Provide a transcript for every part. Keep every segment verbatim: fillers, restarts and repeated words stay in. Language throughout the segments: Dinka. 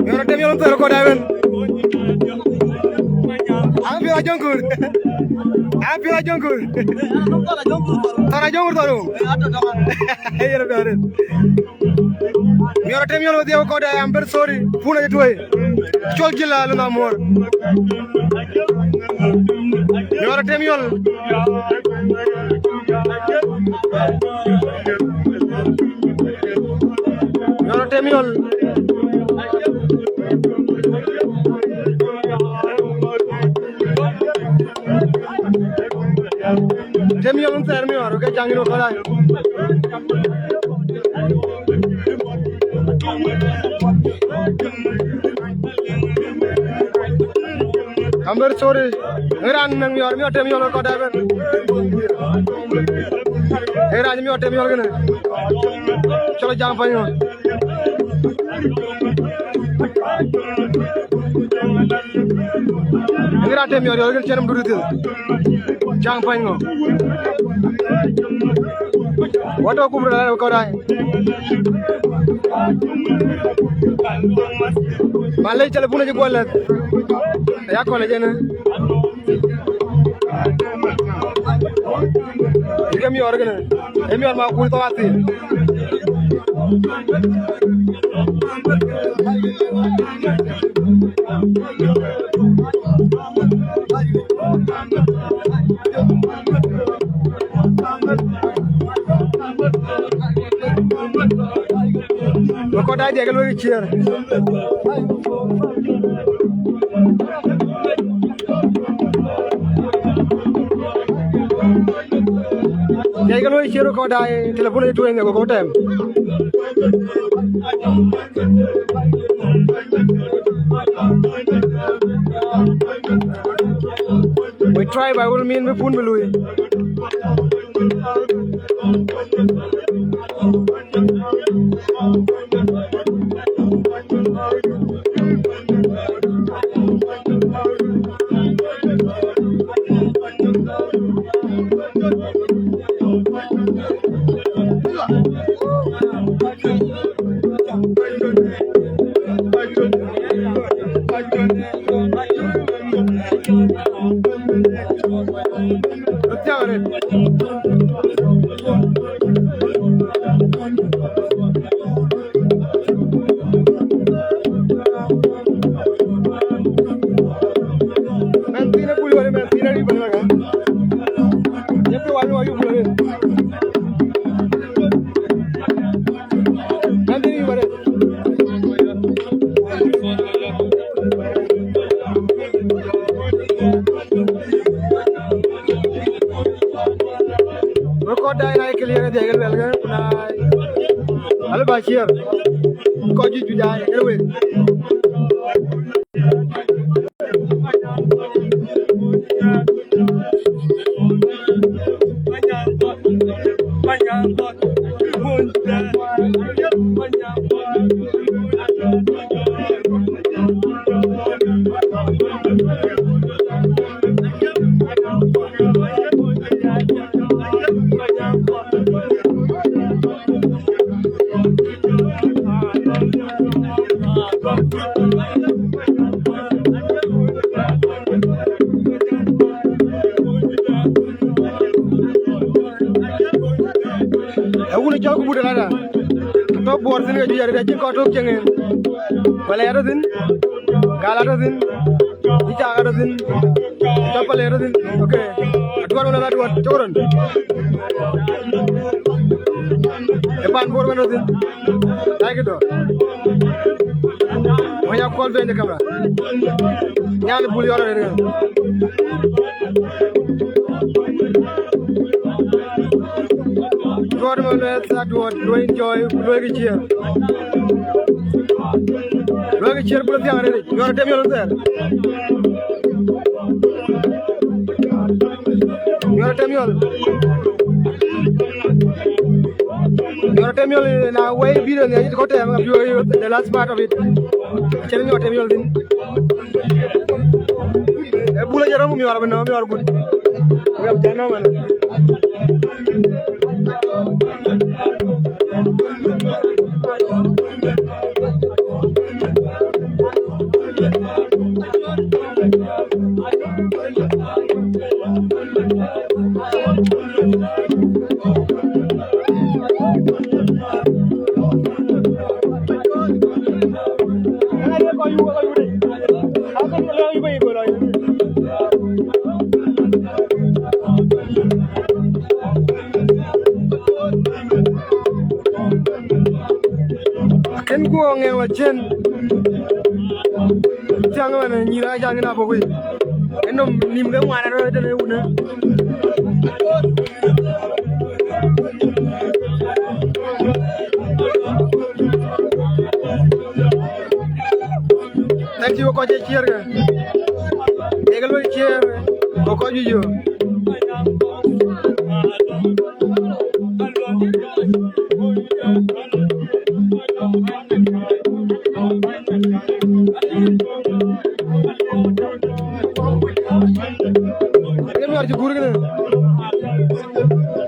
Miɔɔr Atemiɔl thɛɛr kɔ̈k daai ëbɛ̈n. Apiɛth Ajöŋkur. Apiɛth Ajöŋkur. Thar Ajöŋkur thar. Yen apiɛth arëët. Miɔɔr Atemiɔl we dhiau kɔ̈k daai, I'm very sorry. Pun acï tuɔi. Cɔl jil la lun amuɔɔr. Miɔɔr Atemiɔl. Miɔɔr Atemiɔl. Atemiɔl thɛɛr miɔɔr ke caŋ yïn kɔ̈k daai. I'm very sorry. Ë raan nɛ̈ŋ miɔɔr, Miɔɔr Atemiɔl kɔ̈k daai ëbɛ̈n. Ë raan Miɔɔr Atemiɔl kënë. Cɔl jaŋ pany ŋö. Ë raan Atemiɔl yɔ̈ɔ̈r kënë cïn nɔm dut thil. Jaŋ pany ŋö. Wä tɔ̈ kum rɛl kɔ̈k daai. Malec, telepun acï guɔ lɛ̈th. Aya kɔn ë jënë. Ke miɔɔr kënë. Ë miɔɔr ma kuc thok athil. Wek kɔc daai, dhiɛl ke luɔikë ciëër. Dhiɛl ke luɔikë ciëër, wek kɔc daai, telepun acï tuɔi në kɔ̈k tɛm. We try by all means bï pun bï lui. Record dai na clear dia gel belga na. Al Bashir. Ko juju dai gel we. Ee wun ë cɔl ku but alada. Tɔ buɔɔr thïn ke juëc arëët, acïn kɔc tök cieŋ en. Wala ya tɔ thïn. Gal atɔ thïn. Icak atɔ thïn. Cɔpal atɔ thïn. Okay. Aduɔt wala aduɔt. Cok rɔn. Ë pan Bor wën atɔ thïn. Like it though. Wanya call behind the camera. Nyan bul yɔr arëët. Duɔt ma luɛth, aduɔt, luɔi enjoy, luɔi kë ciëër. Luɔi kë ciëër bï lɔ thiaŋ arëët, Miɔɔr Atemiɔl thɛɛr. Miɔɔr Atemiɔl. Miɔɔr Atemiɔl, na wɛ̈i video nhial, yïn kɔ̈k tɛɛm, abï wɛ̈i the last part of it. Cïn Miɔɔr Atemiɔl thïn. Ee bul aye rɔm miɔɔr abï nɔm, miɔɔr gut. Wek abï jɔ nɔm ënë. Akën guɔ ŋɛŋ la cien. Thiaŋ ëmën nyïïr aa jaŋ yen abɔ̈ wei. Ë nɔm nïm ke ŋuan arëët tënë wunë. Thank you, kɔc ë ciëër kë. Ee ke luɔi ciëër, ku kɔc juëc yök. Ke miɔɔr cï guur kënë.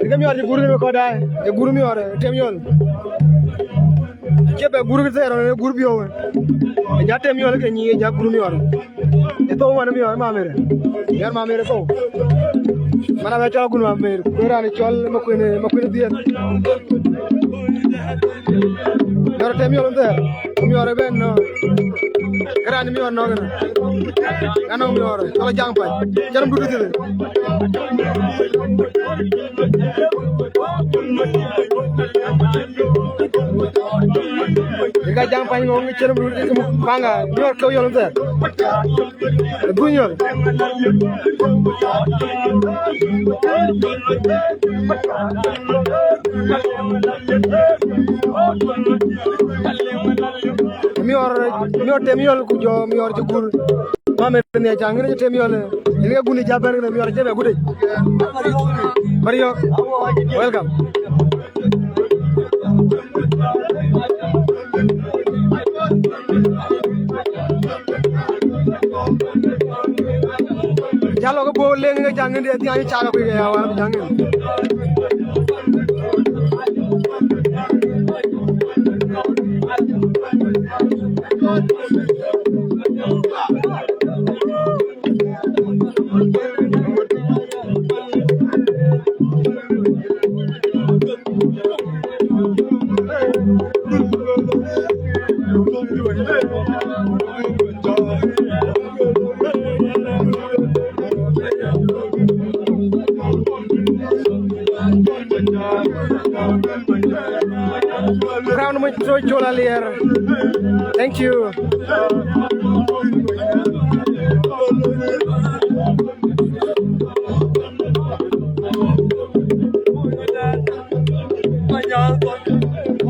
Ke miɔɔr cï guur kënë kɔc daai. Ee guur miɔɔr, ee tem yɔl. Cie bɛ guur kë thɛɛr ɣɔn, ee guur biɔ̈u. Ee ja tem yɔl ke nyïï, ee ja guur miɔɔr. Ë thou man miɔɔr mamer. Miɔɔr mamer ë thou. Man abɛ cɔl gun mamer. Ku raan cɔl makuën, makuën dhiëth. Miɔɔr tem yɔl thɛɛr. Miɔɔr ëbɛ̈n nɔ̈k. Ke raan miɔɔr nɔ̈k ënë. Anɔŋ miɔɔr. Cɔl jaŋ pany. Cɛn dut dhiëth. Ka jaŋ pany ŋɔŋ cïn muk paŋa miɔɔr ke yɔl thɛɛr. Gunyɔl. Miɔɔr, miɔɔr tem yɔl ku jɔ miɔɔr cï guur. Mamer ënë acaŋ ŋic tem yɔl, ënë ke gun ë ja bɛ̈n kënë miɔɔr cï bɛ gutic. Mariɔ̈k, welcome. Jalo ke bo leŋ ke jaŋ ŋic, dia jaŋ ŋic, cak kuic ke ya wal jaŋ ŋic. Crown Mony Toc Col Aliɛr. Thank you.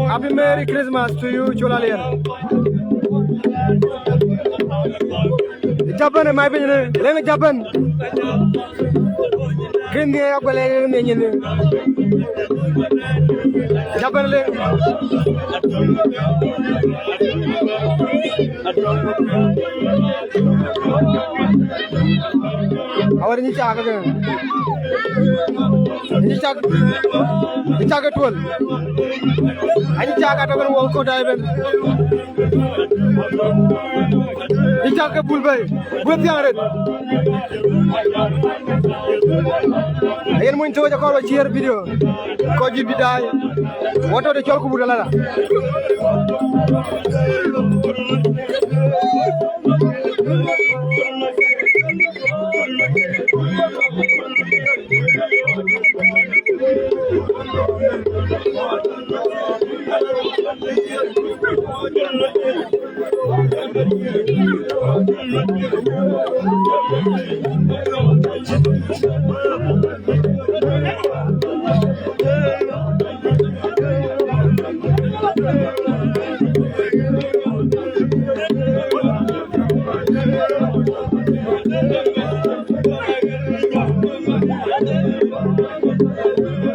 Happy Merry Christmas to you, Col Aliɛr. Japan, my piny, leŋ Japan. Kën dhiëëc aguɛl ë ŋic nyin. Japan le. Awär nyi cak ke. Nyi cak. Nyi cak ke tuɔl. Anyi cak atɔ̈ kën wok kɔ̈u daai ëbɛ̈n. Nyi cak ke bul bei. Guëth thiäŋ arëët. Ayen Mony Toc akɔɔr wa share video. Kɔc juëc bï daai. Wɔ tɔ̈ de cɔl ku but alala.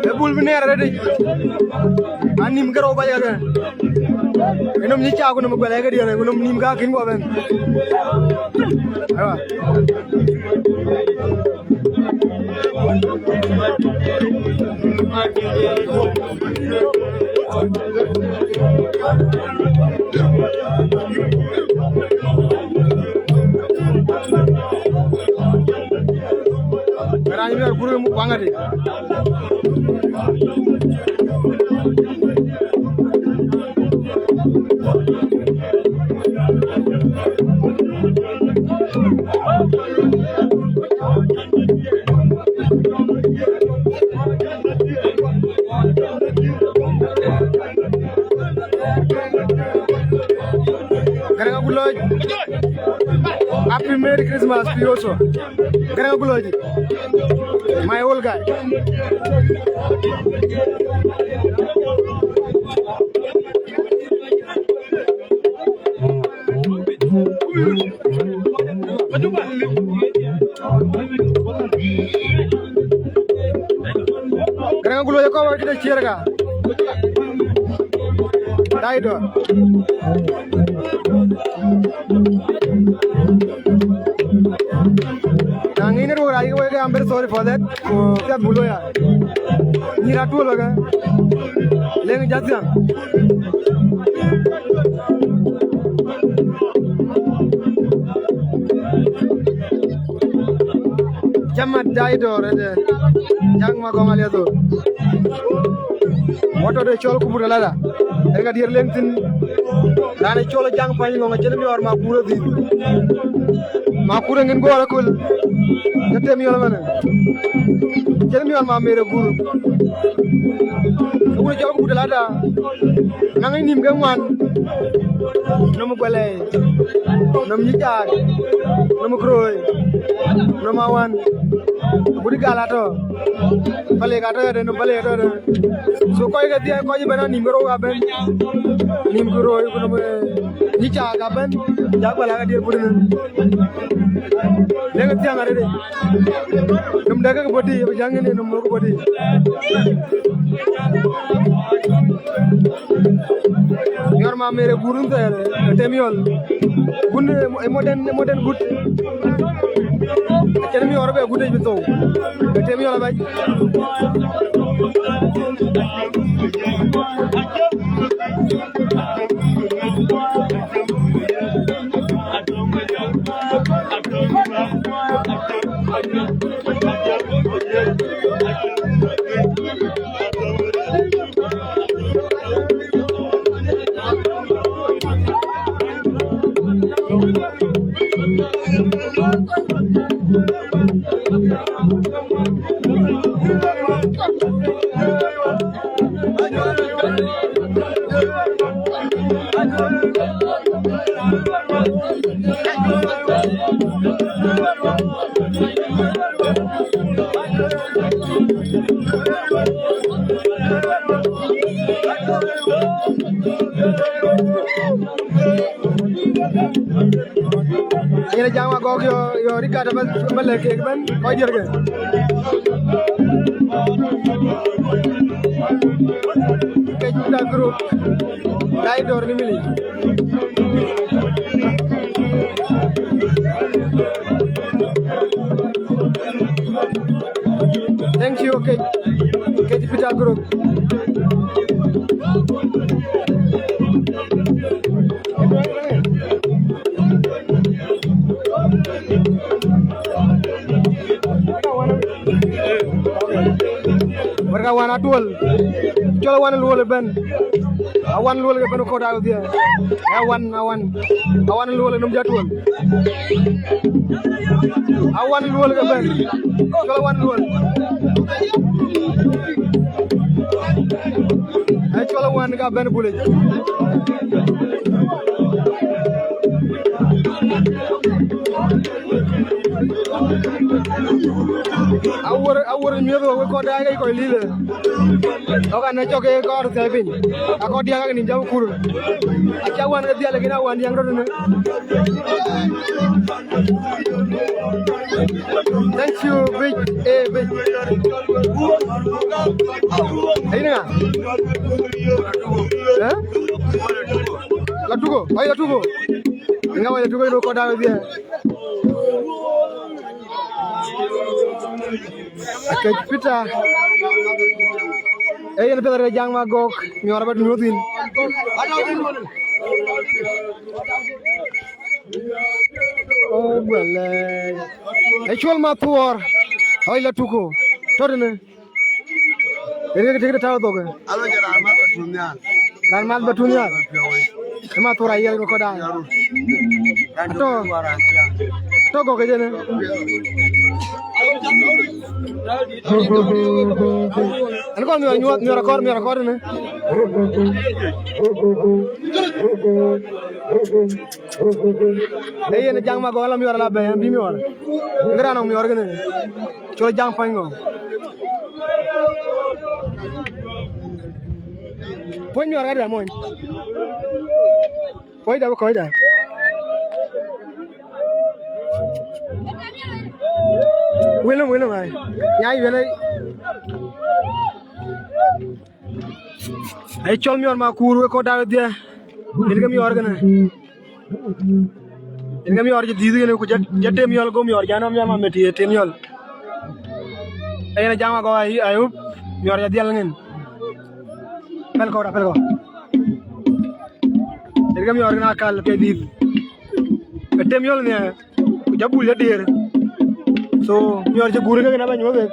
Ë bul bï nɛɛr arëëtic. An nïm ke rou bac kake. Ë nɔm nyi cak ku nɔm guɛl ë ke diɛn, ku nɔm nïm ka kïn guɔ bɛ̈n. Aiwa. Aŋadi. Garaŋ Aguloc. Happy Merry Christmas to you also. Garaŋ Aguloc. My old guy. Garaŋ Aguloc kɔ̈u wär këde ciɛɛr ka. Dai dɔ̈. Na ŋic network rac ke wek, I'm very sorry for that. Ku piath buk looi ya. Nyïïr atuɔ̈l wek, leŋ jathiaŋ. Cä mat dai dɔ̈ɔ̈r ëdë, Jaŋ Magɔŋ Aliatho. Wä tɔ̈ de cɔl Kubur Alada. Ënë ka diëër leŋ thïn. Raan ë cɔl Jaŋ Pany Ŋɔŋ acïn miɔɔr Makur ë dhil. Makur ë ŋin guɔɔr aköl. Ke tem yɔl ëmënë. Acïn miɔɔr Mamer ë Gur. Ke wun ë cɔl Kubur Alada. Naŋ ë nïm ke ŋuan. Nöm Guɛlɛi. Nöm Nyicaar. Nöm Këröi. Nöm Awan. Agut gal atɔ̈. Palek atɔ̈ ëdë, nöm Palek atɔ̈ ëdë. So kɔc ke dhiëëth, kɔc ëbɛ̈n anïm ke rou ka bɛ̈n. Nïm Këröi ku nöm, eh, Nyicaar ka bɛ̈n. Jak bä la ka diëër put ënë. Leŋ thiäŋ arëët. Nöm dɛ̈k ke bɔ̈ tïï, bï Jaŋ ŋic nöm ke bɔ̈ tïï. Miɔɔr Mamer ë Gur thɛɛr, ë tem yɔl. Wun, ë, ë modern, ë modern gut. Acïn miɔɔr bï gut yic bï thou. Ë tem yɔl abac. Yen Jaŋ Magɔk yɔ, yɔ rikat bä, bä lɛ̈k kek bɛ̈n, kɔc diɛ̈r ke. Kec da group, dai dɔ̈ɔ̈r ni mili. Thank you, Kec, Kec Peter Group. Wärka Wan Atuɔl. Cɔl Awan Luɔl ëbɛ̈n. Awan Luɔl ke bɛ̈n kɔ̈t aa dhiɛ. Awan, Awan. Awan Luɔl ë nöm jatuɔl. Awan Luɔl ke bɛ̈n. Cɔl Awan Luɔl. Ë cɔl Awan ka bɛ̈n Bulic. Awär, awär miëth wek kɔc daai ke kɔc lilë. Ɣɔ̈k anë cɔk ke kɔɔr thɛɛr piny. Akɔɔr diäk ake nïm jam kur. Aca Wan ke dhial, lakin Awan diäŋ rɔt ënë. Thank you, Bic, eh, Bic. Ayïn ŋa? Eh? Latuko, ɔi Latuko. Ŋa wai Latuko, yïn kɔc daai wedhie. Akec Peter. Ee yen piɛth arëët Jaŋ Magɔk, miɔɔr abä nyuɔ̈th yïn. O guɛlɛ. Ee Cuɔl Mathuɔɔr. Ɣɔc Latuko. Tɔ̈ tënë. Yen ke tëk de tääu dhok. Alo, jɛ raan math bɛ tun nhial. Raan math bɛ tun nhial. Ë ma thur ayiɛl kɔc daai. Atɔ̈. Atɔ̈ gɔ̈k ke jënë. Ɛn kɔn miɔɔr nyuɔɔth, miɔɔr akɔɔr, miɔɔr akɔɔr tënë. Ee yen Jaŋ Magɔ̈k ala miɔɔr ala bɛ̈ɛ̈i, ɛn bï miɔɔr. Ŋë raan nɔŋ miɔɔr kënë. Col Jaŋ pany ŋö. Puɔ̈ny miɔɔr kadï amony. Puɔ̈nyda bï kɔ̈ɔ̈cda. Wëlëm, wëlëm ai. Nyai wël ai. Ai cɔl miɔɔr ma kuur wek kɔ̈ɔ̈t daai wedhie. Yen ke miɔɔr kënë. Yen ke miɔɔr cï dhiëth kënë ku jɔ, jɔ tem yɔl go miɔɔr jɔ nɔm yɔl ma meti ye tem yɔl. Ee yen Jaŋ Magɔ̈k ai, ai up miɔɔr jɔ dhiɛl ŋën. Pɛl kɔ̈ɔ̈t, pɛl kɔ̈ɔ̈t. Yen ke miɔɔr kënë akal ke dhiëth. Ke tem yɔl nhiɛɛr. Ku jɔ bul jɔ diëër. So, miɔɔr cï guur ke kënë abä nyuɔ̈th wek.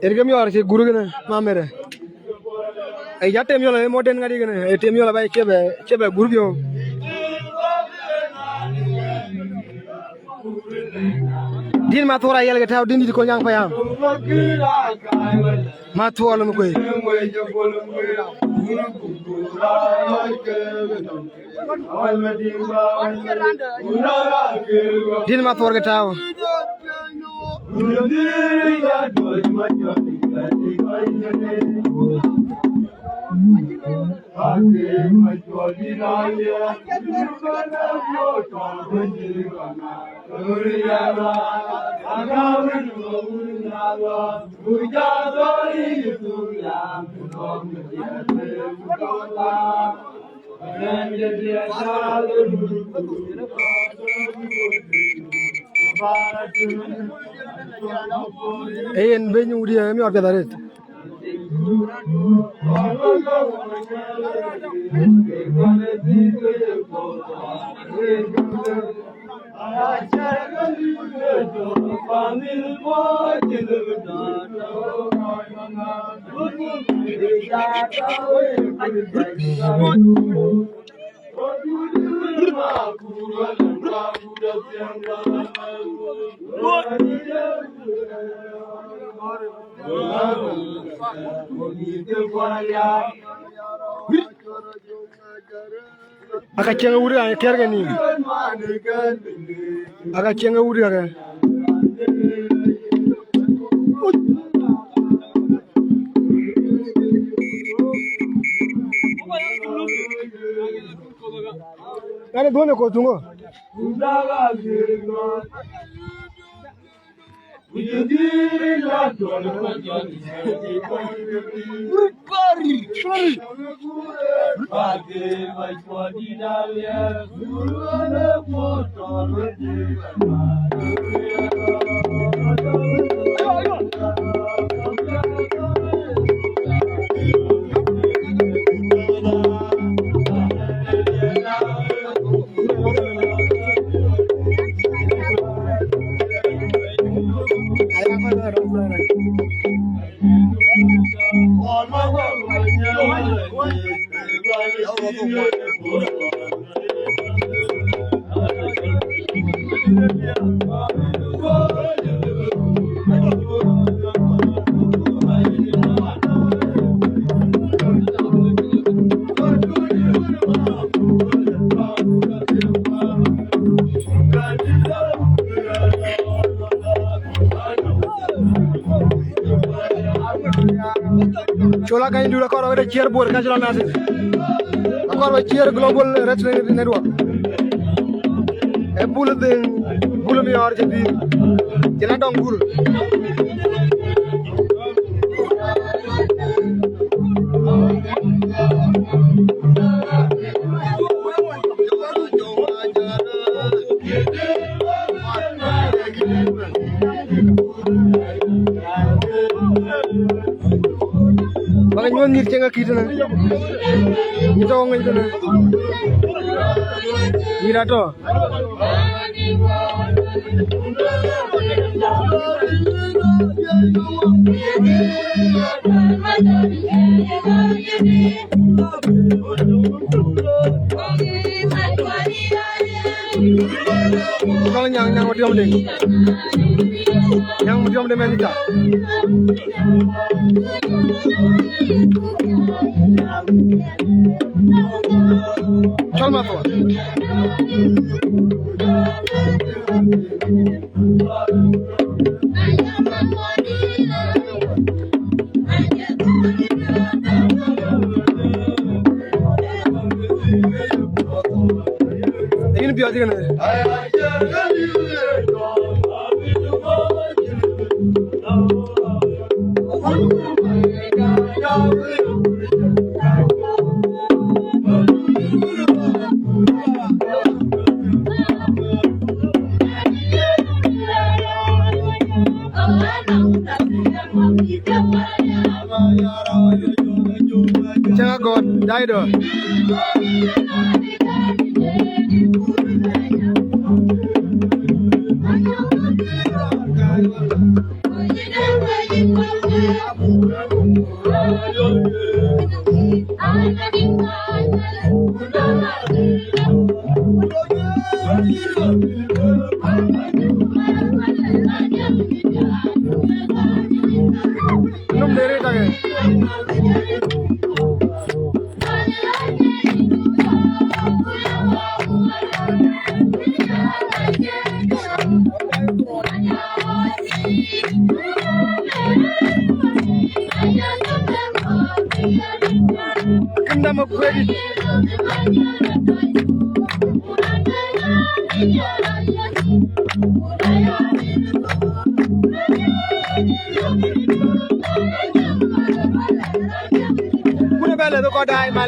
Yen ke miɔɔr cï guur kënë, ma mërë. Ee jɔ tem yɔl ë moden ŋadï kënë, ee tem yɔl abä cie bɛ, cie bɛ guur biöŋ. Dïn ma thor ayɛl ke tääu, dïn dït kony Jaŋ payam. Ma thuɔl lom kuei. Dïn ma thuɔl ke tääu. Ee yen bɛ̈ny wudï ë miɔɔr piɛth arëët. Aka cieŋ wut ë kɛ̈rkë nïïm. Aka cieŋ wut ë kake. Ɣɛn ë dhuɔ̈n ë koth tuŋö. Col Agany Dut akɔɔr wek de ciɛɛr Bor Cultural Nursery. Akɔɔr wek ciɛɛr Global Wrestling Network. Ee bul dhëŋ, bul miɔɔr cï dhïth. Cïn adɔŋ bul. Ba Nyuɔ̈th nyïïr cieŋ akït tënë. Nyïïr tɔ̈ ŋic tënë. Nyïïr atɔ̈. Kɔn nyaŋ, nyaŋ Madiɔ̈m de. Nyaŋ Madiɔ̈m de mɛn ita. Cɔl Mathua. Yïn piɔ̈ɔ̈th yïn. Cäŋ agɔ̈t, dai dɔ. Num de rëët ake. Kïn dam akuëëdït. Kun ë bɛ lɛ̈th kɔc daai man.